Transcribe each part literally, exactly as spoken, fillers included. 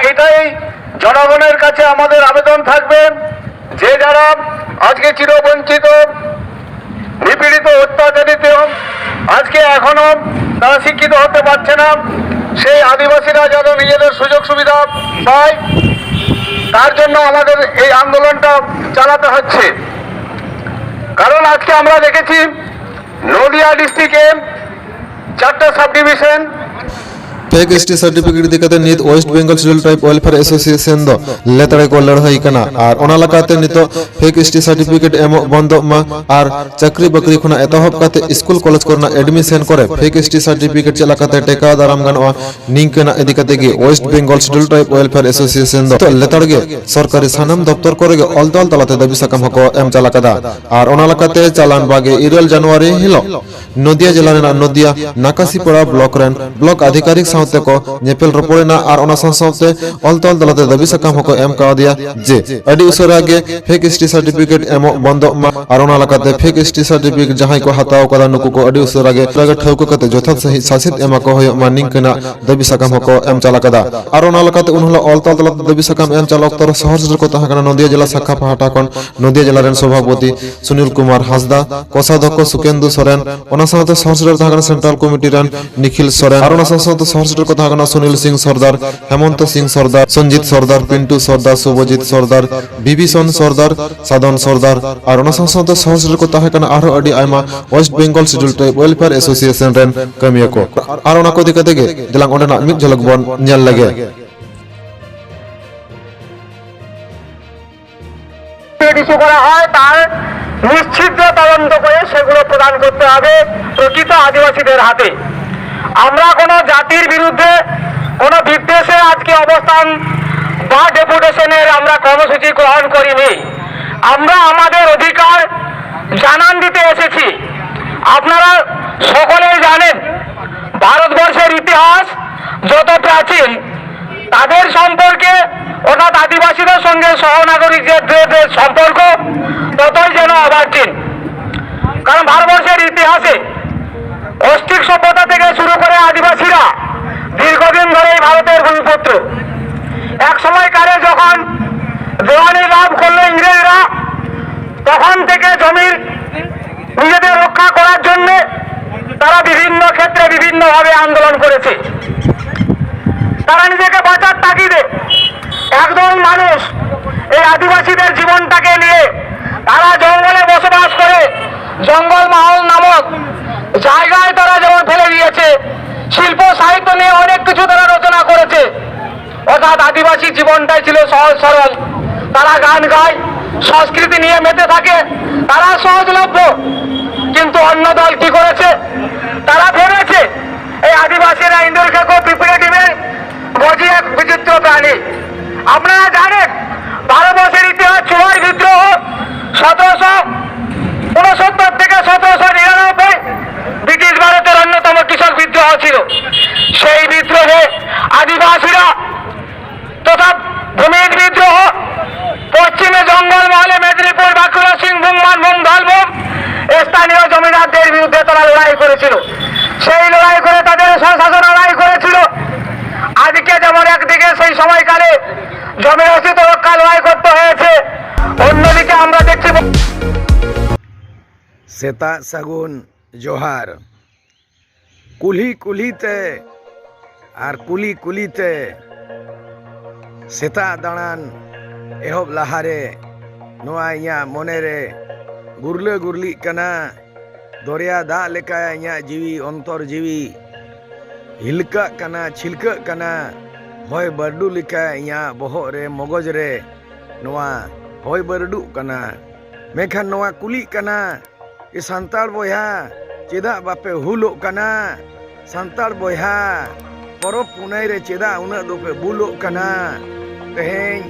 এটাই জনগণের কাছে আমাদের আবেদন থাকবে, যে যারা আজকে চিরবঞ্চিত, নিপীড়িত, অত্যাচারিত, আজকে এখনো তারা শিক্ষিত হতে পারছে না, সেই আদিবাসীরা যেন নিজেদের সুযোগ সুবিধা পায়, তার জন্য আমাদের এই আন্দোলনটা চালাতে হচ্ছে। কারণ আজকে আমরা দেখেছি নদিয়া ডিস্ট্রিক্টে চারটা sub division. Fake S T certificate ᱤᱫᱤ ᱠᱟᱛᱮ ᱱᱤᱛ West Bengal schedule tribe welfare association ᱫᱚ ᱞᱮᱛᱟᱲ ᱜᱮᱠᱚ ᱞᱟᱹᱲᱦᱟᱹᱭ ᱠᱟᱱᱟ᱾ ᱟᱨ ᱚᱱᱟ ᱞᱮᱠᱟᱛᱮ ᱱᱤᱛᱚᱜ ᱯᱷᱮᱠ ᱮᱥ ᱴᱤ ᱥᱟᱨᱴᱤᱯᱷᱤᱠᱮᱴ ᱮᱢᱚᱜ ᱵᱚᱱᱫᱚᱜ ᱢᱟ ᱟᱨ ᱪᱟᱹᱠᱨᱤ ᱵᱟᱹᱠᱨᱤ ᱠᱷᱚᱱᱟᱜ ᱮᱛᱚᱦᱚᱵ ᱠᱟᱛᱮ ᱥᱠᱩᱞ ᱠᱚᱞᱮᱡᱽ ᱠᱚᱨᱮᱱᱟᱜ ᱮᱰᱢᱤᱥᱚᱱ ᱠᱚᱨᱮ ᱯᱷᱮᱠ ᱮᱥ ᱴᱤ ᱥᱟᱨᱴᱤᱯᱷᱤᱠᱮᱴ ᱪᱮᱫ ᱞᱮᱠᱟᱛᱮ ᱴᱮᱠᱟᱣ ᱫᱟᱨᱟᱢ ᱜᱟᱱᱚᱜᱼᱟ, ᱱᱤᱝᱠᱟᱹᱱᱟᱜ ᱤᱫᱤ ᱠᱟᱛᱮ ᱜᱮ West Bengal schedule tribe welfare association ᱫᱚ ᱱᱤᱛᱚᱜ ᱞᱮᱛᱟᱲ ᱜᱮ ᱥᱚᱨᱠᱟᱨᱤ ᱥᱟᱱᱟᱢ ᱫᱚᱯᱛᱚᱨ ᱠᱚᱨᱮ ᱜᱮ ᱚᱞ ᱛᱚᱞ ᱛᱟᱞᱟᱛᱮ ᱫᱟᱹᱵᱤ ᱥᱟᱠᱟᱢ ᱦᱚᱸᱠᱚ ᱮᱢ ᱪᱟᱞ ᱟᱠᱟᱫᱟ᱾ ᱟᱨ ᱚᱱᱟ ᱞᱮᱠᱟᱛᱮ ᱪᱟᱞᱟᱱ ᱵᱟᱜᱮ ᱤᱨᱟᱹᱞ ᱡᱟᱱᱩᱣᱟᱨᱤ ᱦᱤᱞᱳᱜ ᱱᱚᱫᱤᱭᱟ ᱡᱮᱞᱟ ᱨᱮᱱᱟᱜ ᱱᱚᱫᱤᱭᱟ ᱱᱟᱠᱟᱥᱤᱯᱟᱲᱟ ᱵᱞᱚᱠ ᱨᱮᱱ ᱵᱞᱚᱠ ᱟᱫᱷᱤᱠᱟᱨᱤᱠ ᱥᱟᱶᱛᱮ ᱠᱚ ᱧᱮᱯᱮᱞ ᱨᱚᱯᱚᱲ ᱮᱱᱟ ᱟᱨ ᱚᱱᱟ ᱥᱟᱶ ᱥᱟᱶᱛᱮ ᱚᱞ ᱛᱚᱞ ᱛᱟᱞᱟᱛᱮ ᱫᱟᱹᱵᱤ ᱥᱟᱠᱟᱢ ᱦᱚᱸᱠᱚ ᱮᱢ ᱠᱟᱣᱫᱮᱭᱟ ᱡᱮ ᱟᱹᱰᱤ ᱩᱥᱟᱹᱨᱟ ᱜᱮ ᱯᱷᱮᱠ ᱮᱥ ᱴᱤ ᱥᱟᱨᱴᱤᱯᱷᱤᱠᱮᱴ ᱮᱢᱚᱜ ᱵᱚᱱᱫᱚᱜ ᱢᱟ ᱟᱨ ᱚᱱᱟ ᱞᱮᱠᱟᱛᱮ ᱯᱷᱮᱠ ᱮᱥ ᱴᱤ ᱥᱟᱨᱴᱤᱯᱷᱤᱠᱮᱴ ᱡᱟᱦᱟᱸᱭ ᱠᱚ ᱦᱟᱛᱟᱣ ᱠᱟᱫᱟ ᱱᱩᱠᱩ ᱠᱚ ᱟᱹᱰᱤ ᱩᱥᱟᱹᱨᱟ ᱜᱮ ᱩᱥᱟᱹᱨᱟ ᱜᱮ ᱴᱷᱟᱹᱣᱠᱟᱹ ᱠᱟᱛᱮ ᱡᱚᱛᱷᱟᱛ ᱥᱟᱺᱦᱤᱡ ᱥᱟᱥᱮᱛ ᱮᱢᱟ ᱠᱚ ᱦᱩᱭᱩᱜ ᱢᱟ ᱱᱤᱝᱠᱟᱹᱱᱟᱜ ᱫᱟᱹᱵᱤ ᱥᱟᱠᱟᱢ ᱦᱚᱸᱠᱚ ᱮᱢ ᱪᱟᱞ ᱟᱠᱟᱫᱟ᱾ ᱟᱨ ᱚᱱᱟ ᱞᱮᱠᱟᱛᱮ ᱩᱱ ᱦᱤᱞᱳᱜ ᱚᱞ ᱛᱚᱞ ᱛᱟᱞᱟᱛᱮ ᱫᱟᱹᱵᱤ ᱥᱟᱠᱟᱢ ᱮᱢ ᱪᱟᱞ ᱚᱠᱛᱚ ᱨᱮ ᱥᱚᱦᱚᱨ ᱥᱮᱴᱮᱨ ᱠᱚ ᱛᱟᱦᱮᱸ ᱠᱟᱱᱟ ᱱᱚᱫᱤᱭᱟ ᱡᱮᱞᱟ ᱥᱟᱠᱷᱟ ᱯᱟᱦᱴᱟ ᱠᱷᱚᱱ ᱱᱚᱫᱤᱭᱟ ᱡᱮᱞᱟ ᱨᱮᱱ ᱥᱚᱵᱷᱟᱯᱚᱛᱤ ᱥᱩᱱᱤᱞ ᱠᱩᱢᱟᱨ ᱦᱟᱸᱥᱫᱟ, ᱠᱳᱥᱟᱫᱷᱚᱠᱠᱷᱚ ᱥᱩᱠᱮᱱᱫᱩ ᱥᱚᱨᱮᱱ, ᱚᱱᱟ ᱥᱟᱶᱛᱮ ᱥᱚᱦᱚᱨ ᱥᱮᱴᱮᱨ ᱛᱟᱦᱮᱸ ᱠᱟᱱᱟ ᱥᱮᱱᱴᱨᱟᱞ ᱠᱚᱢᱤᱴᱤ ᱨᱮᱱ ᱱᱤᱠᱷᱤᱞ ᱥᱚᱨᱮᱱ, ᱟᱨ ᱚᱱᱟ ᱥᱟᱶ ᱥᱟᱶᱛᱮ ᱥᱚᱦᱚᱨ ᱥᱮᱴᱮᱨ ᱠᱚ ᱛᱟᱦᱮᱸ ᱠᱟᱱᱟ ᱥᱩᱱᱤᱞ ᱥᱤᱝ ᱥᱚᱨᱫᱟᱨ, ᱦᱮᱢᱚᱱᱛᱚ ᱥᱤᱝ ᱥᱚᱨᱫᱟᱨ, ᱥᱚᱧᱡᱤᱛ ᱥᱚᱨᱫᱟᱨ, ᱯᱤᱱᱴᱩ ᱥᱚᱨᱫᱟᱨ, ᱥᱩᱵᱚᱡᱤᱛ ᱥᱚᱨᱫᱟᱨ, ᱵᱤᱵᱷᱤᱥᱚᱱ ᱥᱚᱨᱫᱟᱨ, ᱥᱟᱫᱚᱱ ᱥᱚᱨᱫᱟᱨ, ᱟᱨ ᱚᱱᱟ ᱥᱟᱶ ᱥᱟᱶᱛᱮ ᱥᱚᱦᱚᱨ ᱥᱮᱴᱮᱨ ᱠᱚ ᱛᱟᱦᱮᱸ ᱠᱟᱱᱟ ᱟᱨᱦᱚᱸ ᱟᱹᱰᱤ ᱟᱭᱢᱟ West Bengal schedule tribe welfare association ᱨᱮᱱ ᱠᱟᱹᱢᱤᱭᱟᱹ ᱠᱚ᱾ ᱟᱨ ᱚᱱᱟ ᱠᱚ ᱤᱫᱤ ᱠᱟᱛᱮ ᱜᱮ ᱫᱮᱞᱟᱝ ᱚᱸᱰᱮᱱᱟᱜ ᱢᱤᱫ ᱡᱷᱟᱞᱟᱠ ᱵᱚᱱ ᱧᱮᱞ ᱞᱮᱜᱮ᱾ ইস্যু করা হয় তার নিশ্চিত তদন্ত করে সেগুলো প্রদান করতে হবে প্রকৃত আদিবাসীদের হাতে। আমরা কোনো জাতির বিরুদ্ধে কোনো বিদ্বেষে আজকে অবস্থান বা ডেপুটেশনের আমরা কর্মসূচি গ্রহণ করিনি। আমরা আমাদের অধিকার জানান দিতে এসেছি। আপনারা সকলেই জানেন ভারতবর্ষের ইতিহাস যত প্রাচীন, তাদের সম্পর্কে অর্থাৎ আদিবাসীদের সঙ্গে সহনাগরিকদের যে সম্পর্ক ততই যেন অর্বাচীন। কারণ ভারতবর্ষের ইতিহাসে অস্টিক সভ্যতা থেকে শুরু করে আদিবাসীরা দীর্ঘদিন ধরে এই ভারতের ভূমিপুত্র। এক সময়কালে যখন দেওয়ানি লাভ করলো ইংরেজরা, তখন থেকে জমির নিজেদের রক্ষা করার জন্য তারা বিভিন্ন ক্ষেত্রে বিভিন্নভাবে আন্দোলন করেছে। তারা নিজেকে বাঁচার তাগিদে একদল মানুষ এই আদিবাসীদের জীবনটাকে নিয়ে তারা জঙ্গলে বসবাস করে জঙ্গল মহল নামক জায়গায় তারা যেমন ফেলে দিয়েছে, শিল্প সাহিত্য নিয়ে অনেক কিছু তারা রচনা করেছে। অর্থাৎ আদিবাসী জীবনটাই ছিল সহজ সরল। তারা গান গায়, সংস্কৃতি নিয়ে মেতে থাকে, তারা সহজলভ্য। কিন্তু অন্য দল কি করেছে? তারা ভেবেছে এই আদিবাসীরা ইন্দুর খেকো, পিঁপড়ে ডিমের ভোজী এক বিচিত্র প্রাণী। আপনারা জানেন, ভারতবর্ষের ইতিহাস চুয়ার বিদ্রোহ সতেরোশো ঊনসত্তর থেকে সতেরোশো নিরানব্বই ব্রিটিশ ভারতের অন্যতম কৃষক বিদ্রোহ ছিল। সেই বিদ্রোহে আদিবাসীরা তথা ভূমির বিদ্রোহ, পশ্চিমে জঙ্গল মহলে মেদিনীপুর, বাঁকুড়া, সিংভূম, মানভূম, ধলভূম স্থানীয় জমিদারদের বিরুদ্ধে তারা লড়াই করেছিল। সেই লড়াই করে তাদের স্বশাসন আদায় করেছিল। আজকে যেমন একদিকে সেই সময়কালে জমির অস্তিত্ব রক্ষা লড়াই করতে হয়েছে, অন্যদিকে আমরা দেখছি ᱥᱮᱛᱟᱜ ᱥᱟᱹᱜᱩᱱ ᱡᱚᱦᱟᱨ᱾ ᱠᱩᱞᱦᱤ ᱠᱩᱞᱦᱤ ᱛᱮ ᱟᱨ ᱠᱩᱞᱤ ᱠᱩᱞᱤ ᱛᱮ ᱥᱮᱛᱟᱜ ᱫᱟᱬᱟᱱ ᱮᱦᱚᱵ ᱞᱟᱦᱟᱨᱮ ᱱᱚᱣᱟ ᱤᱧᱟᱹᱜ ᱢᱚᱱᱮᱨᱮ ᱜᱩᱨᱞᱟᱹ ᱜᱩᱨᱞᱤᱜ ᱠᱟᱱᱟ᱾ ᱫᱚᱨᱭᱟ ᱫᱟᱜ ᱞᱮᱠᱟ ᱤᱧᱟᱹᱜ ᱡᱤᱣᱤ ᱚᱱᱛᱚᱨ ᱡᱤᱣᱤ ᱦᱤᱞᱠᱟᱹᱜ ᱠᱟᱱᱟ, ᱪᱷᱤᱞᱠᱟᱹᱜ ᱠᱟᱱᱟ᱾ ᱦᱚᱭ ᱵᱟᱹᱨᱰᱩ ᱞᱮᱠᱟ ᱤᱧᱟᱹᱜ ᱵᱚᱦᱚᱜ ᱨᱮ, ᱢᱚᱜᱚᱡᱽ ᱨᱮ ᱱᱚᱣᱟ ᱦᱚᱭ ᱵᱟᱹᱨᱰᱩᱜ ᱠᱟᱱᱟ᱾ ᱢᱮᱱᱠᱷᱟᱱ ᱱᱚᱣᱟ ᱠᱩᱞᱤᱜ ᱠᱟᱱᱟ, ᱮ ᱥᱟᱱᱛᱟᱲ ᱵᱚᱭᱦᱟ, ᱪᱮᱫᱟᱜ ᱵᱟᱯᱮ ᱦᱩᱞᱚᱜ ᱠᱟᱱᱟ? ᱥᱟᱱᱛᱟᱲ ᱵᱚᱭᱦᱟ, ᱯᱚᱨᱚᱵᱽ ᱯᱩᱱᱟᱹᱭ ᱨᱮ ᱪᱮᱫᱟᱜ ᱩᱱᱟᱹᱜ ᱫᱚᱯᱮ ᱵᱩᱞᱚᱜ ᱠᱟᱱᱟ? ᱛᱮᱦᱮᱧ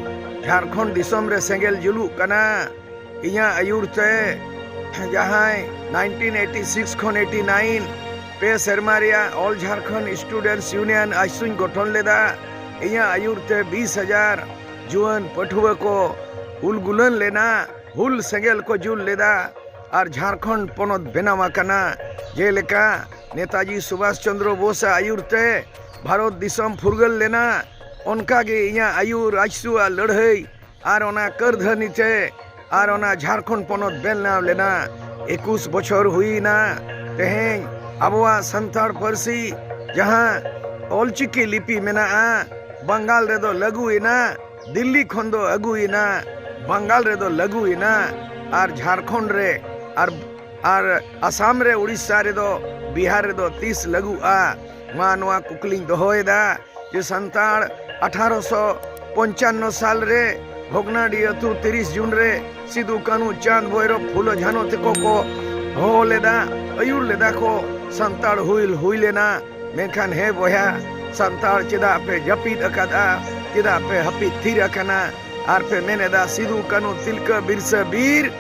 ᱡᱷᱟᱲᱠᱷᱚᱸᱰ ᱫᱤᱥᱚᱢ ᱨᱮ ᱥᱮᱸᱜᱮᱞ ᱡᱩᱞᱩᱜ ᱠᱟᱱᱟ᱾ ᱤᱧᱟᱹᱜ ᱟᱹᱭᱩᱨ ᱛᱮ ᱡᱟᱦᱟᱸᱭ ᱱᱟᱭᱤᱱᱴᱤᱱ ᱮᱭᱤᱴᱤ ᱥᱤᱠᱥ ᱠᱷᱚᱱ ᱮᱭᱤᱴᱤ ᱱᱟᱭᱤᱱ ᱯᱮ ᱥᱮᱨᱢᱟ ᱨᱮᱭᱟᱜ All Jharkhand Students Union, ᱟᱭᱥᱩᱧ ᱜᱚᱴᱷᱚᱱ ᱞᱮᱫᱟ᱾ ᱤᱧᱟᱹᱜ ᱟᱹᱭᱩᱨ ᱛᱮ ᱵᱤᱥ ᱦᱟᱡᱟᱨ ᱡᱩᱣᱟᱹᱱ ᱯᱟᱹᱴᱷᱩᱣᱟᱹ ᱠᱚ ᱦᱩᱞ ᱜᱩᱞᱟᱹᱱ ᱞᱮᱱᱟ, ᱦᱩᱞ ᱥᱮᱸᱜᱮᱞ ᱠᱚ ᱡᱩᱞ ᱞᱮᱫᱟ ᱟᱨ ᱡᱷᱟᱲᱠᱷᱚᱸᱰ ᱯᱚᱱᱚᱛ ᱵᱮᱱᱟᱣ ᱟᱠᱟᱱᱟ᱾ ᱡᱮᱞᱮᱠᱟ ᱱᱮᱛᱟᱡᱤ ᱥᱩᱵᱷᱟᱥ ᱪᱚᱱᱫᱨᱚ ᱵᱳᱥ ᱟᱜ ᱟᱹᱭᱩᱨ ᱛᱮ ᱵᱷᱟᱨᱚᱛ ᱫᱤᱥᱚᱢ ᱯᱷᱩᱨᱜᱟᱹᱞ ᱞᱮᱱᱟ᱾ ᱚᱱᱠᱟᱜᱮ ᱤᱧᱟᱹᱜ ᱟᱹᱭᱩᱨ ᱟᱹᱭᱥᱩᱣᱟᱜ ᱞᱟᱹᱲᱦᱟᱹᱭ ᱟᱨ ᱚᱱᱟ ᱠᱟᱹᱨᱫᱷᱟᱹᱱᱤ ᱛᱮ ᱟᱨ ᱚᱱᱟ ᱡᱷᱟᱲᱠᱷᱚᱸᱰ ᱯᱚᱱᱚᱛ ᱵᱮᱱᱟᱣ ᱞᱮᱱᱟ᱾ ᱮᱠᱩᱥ ᱵᱚᱪᱷᱚᱨ ᱦᱩᱭᱱᱟ᱾ ᱛᱮᱦᱮᱧ ᱟᱵᱚᱣᱟᱜ ᱥᱟᱱᱛᱟᱲ ᱯᱟᱹᱨᱥᱤ ᱡᱟᱦᱟᱸ ᱚᱞᱪᱤᱠᱤ ᱞᱤᱯᱤ ᱢᱮᱱᱟᱜᱼᱟ, ᱵᱟᱝᱜᱟᱞ ᱨᱮᱫᱚ ᱞᱟᱹᱜᱩᱭᱮᱱᱟ, ᱫᱤᱞᱞᱤ ᱠᱷᱚᱱ ᱫᱚ ᱟᱹᱜᱩᱭᱮᱱᱟ, ᱵᱟᱝᱜᱟᱞ ᱨᱮᱫᱚ ᱞᱟᱹᱜᱩᱭᱮᱱᱟ, ᱟᱨ ᱡᱷᱟᱲᱠᱷᱚᱸᱰ ᱨᱮ ᱟᱨ, ᱟᱨ ᱟᱥᱟᱢ ᱨᱮ, ᱩᱲᱤᱥᱥᱟ ᱨᱮᱫᱚ, ᱵᱤᱦᱟᱨ ᱨᱮᱫᱚ ᱛᱤᱥ ᱞᱟᱹᱜᱩᱜᱼᱟ? ᱢᱟ ᱱᱚᱣᱟ ᱠᱩᱠᱞᱤᱧ ᱫᱚᱦᱚᱭᱮᱫᱟ᱾ ᱡᱮ ᱥᱟᱱᱛᱟᱲ ᱟᱴᱷᱟᱨᱚᱥᱚ ᱯᱚᱧᱪᱟᱱᱱᱚ ᱥᱟᱞ ᱨᱮ ᱵᱷᱚᱜᱽᱱᱟᱰᱤ ᱟᱹᱛᱩ ᱛᱤᱨᱤᱥ ᱡᱩᱱ ᱨᱮ ᱥᱤᱫᱩ, ᱠᱟᱹᱱᱦᱩ, ᱪᱟᱸᱫᱽ, ᱵᱷᱳᱭᱨᱚᱵ, ᱯᱷᱩᱞᱳ, ᱡᱷᱟᱱᱚ ᱛᱮᱠᱚ ᱠᱚ ᱦᱚᱦᱚ ᱞᱮᱫᱟ, ᱟᱹᱭᱩᱨ ᱞᱮᱫᱟ ᱠᱚ ᱥᱟᱱᱛᱟᱲ ᱦᱩᱭ ᱦᱩᱭ ᱞᱮᱱᱟ᱾ ᱢᱮᱱᱠᱷᱟᱱ ᱦᱮᱸ ᱵᱚᱭᱦᱟ, ᱥᱟᱱᱛᱟᱲ ᱪᱮᱫᱟᱜ ᱯᱮ ᱡᱟᱹᱯᱤᱫ ᱟᱠᱟᱫᱼᱟ? ᱪᱮᱫᱟᱜ ᱯᱮ ᱦᱟᱹᱯᱤᱫ ᱛᱷᱤᱨ ᱟᱠᱟᱱᱟ? ᱟᱨ ᱯᱮ ᱢᱮᱱ ᱮᱫᱟ ᱥᱤᱫᱩ, ᱠᱟᱹᱱᱦᱩ, ᱛᱤᱞᱠᱟᱹ, ᱵᱤᱨᱥᱟᱹ, ᱵᱤᱨ,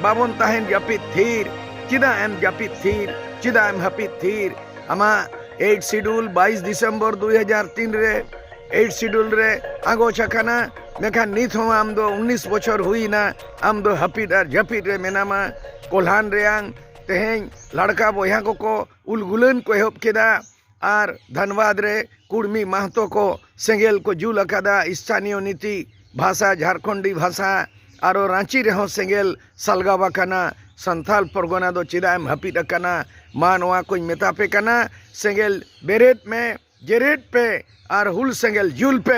ᱵᱟᱵᱚᱱ ᱛᱟᱦᱮᱱ ᱡᱟᱹᱯᱤᱫ ᱛᱷᱤᱨ᱾ ᱪᱮᱫᱟᱜ ᱮᱢ ᱡᱟᱹᱯᱤᱫ ᱛᱷᱤᱨ? ᱪᱮᱫᱟᱜ ᱮᱢ ᱦᱟᱹᱯᱤᱫ ᱛᱷᱤᱨ? ᱟᱢᱟᱜ ᱮᱭᱤᱴ ᱥᱤᱰᱩᱞ ᱵᱟᱭᱤᱥ ᱰᱤᱥᱮᱢᱵᱚᱨ ᱫᱩᱭ ᱦᱟᱡᱟᱨ ᱛᱤᱱ ᱨᱮ ᱮᱭᱤᱴ ᱥᱤᱰᱩᱞ ᱨᱮ ᱟᱸᱜᱚᱪ ᱟᱠᱟᱱᱟ, ᱢᱮᱱᱠᱷᱟᱱ ᱱᱤᱛ ᱦᱚᱸ ᱟᱢ ᱫᱚ ᱩᱱᱤᱥ ᱵᱚᱪᱷᱚᱨ ᱦᱩᱭ ᱮᱱᱟ, ᱟᱢ ᱫᱚ ᱦᱟᱹᱯᱤᱫ ᱟᱨ ᱡᱟᱹᱯᱤᱫ ᱨᱮ ᱢᱮᱱᱟᱢᱟ᱾ ᱠᱚᱞᱦᱟᱱ ᱨᱮᱭᱟᱝ ᱛᱮᱦᱮᱧ ᱞᱟᱲᱠᱟ ᱵᱚᱭᱦᱟ ᱠᱚᱠᱚ ᱩᱞᱜᱩᱞᱟᱹᱱ ᱠᱚ ᱮᱦᱚᱵ ᱠᱮᱫᱟ, ᱟᱨ ᱫᱷᱟᱱᱵᱟᱫᱽ ᱨᱮ ᱠᱩᱲᱢᱤ ᱢᱟᱦᱛᱚ ᱠᱚ ᱥᱮᱸᱜᱮᱞ ᱠᱚ ᱡᱩᱞ ᱟᱠᱟᱫᱟ᱾ ᱥᱛᱷᱟᱱᱤᱭᱚ ᱱᱤᱛᱤ ᱵᱷᱟᱥᱟ, ᱡᱷᱟᱲᱠᱷᱚᱸᱰᱤ ᱵᱷᱟᱥᱟ, ᱟᱨᱚ ᱨᱟᱸᱪᱤ ᱨᱮᱦᱚᱸ ᱥᱮᱸᱜᱮᱞ ᱥᱟᱞᱜᱟᱣ ᱟᱠᱟᱱᱟ᱾ ᱥᱟᱱᱛᱟᱞ ᱯᱚᱨᱜᱚᱱᱟ ᱫᱚ ᱪᱮᱫᱟᱜ ᱮᱢ ᱦᱟᱹᱯᱤᱫ ᱟᱠᱟᱱᱟ? ᱢᱟ ᱱᱚᱣᱟ ᱠᱚᱧ ᱢᱮᱛᱟ ᱯᱮ ᱠᱟᱱᱟ, ᱥᱮᱸᱜᱮᱞ ᱵᱮᱨᱮᱫ ᱢᱮ, ᱡᱮᱨᱮᱫ ᱯᱮ ᱟᱨ ᱦᱩᱞ ᱥᱮᱸᱜᱮᱞ ᱡᱩᱞ ᱯᱮ᱾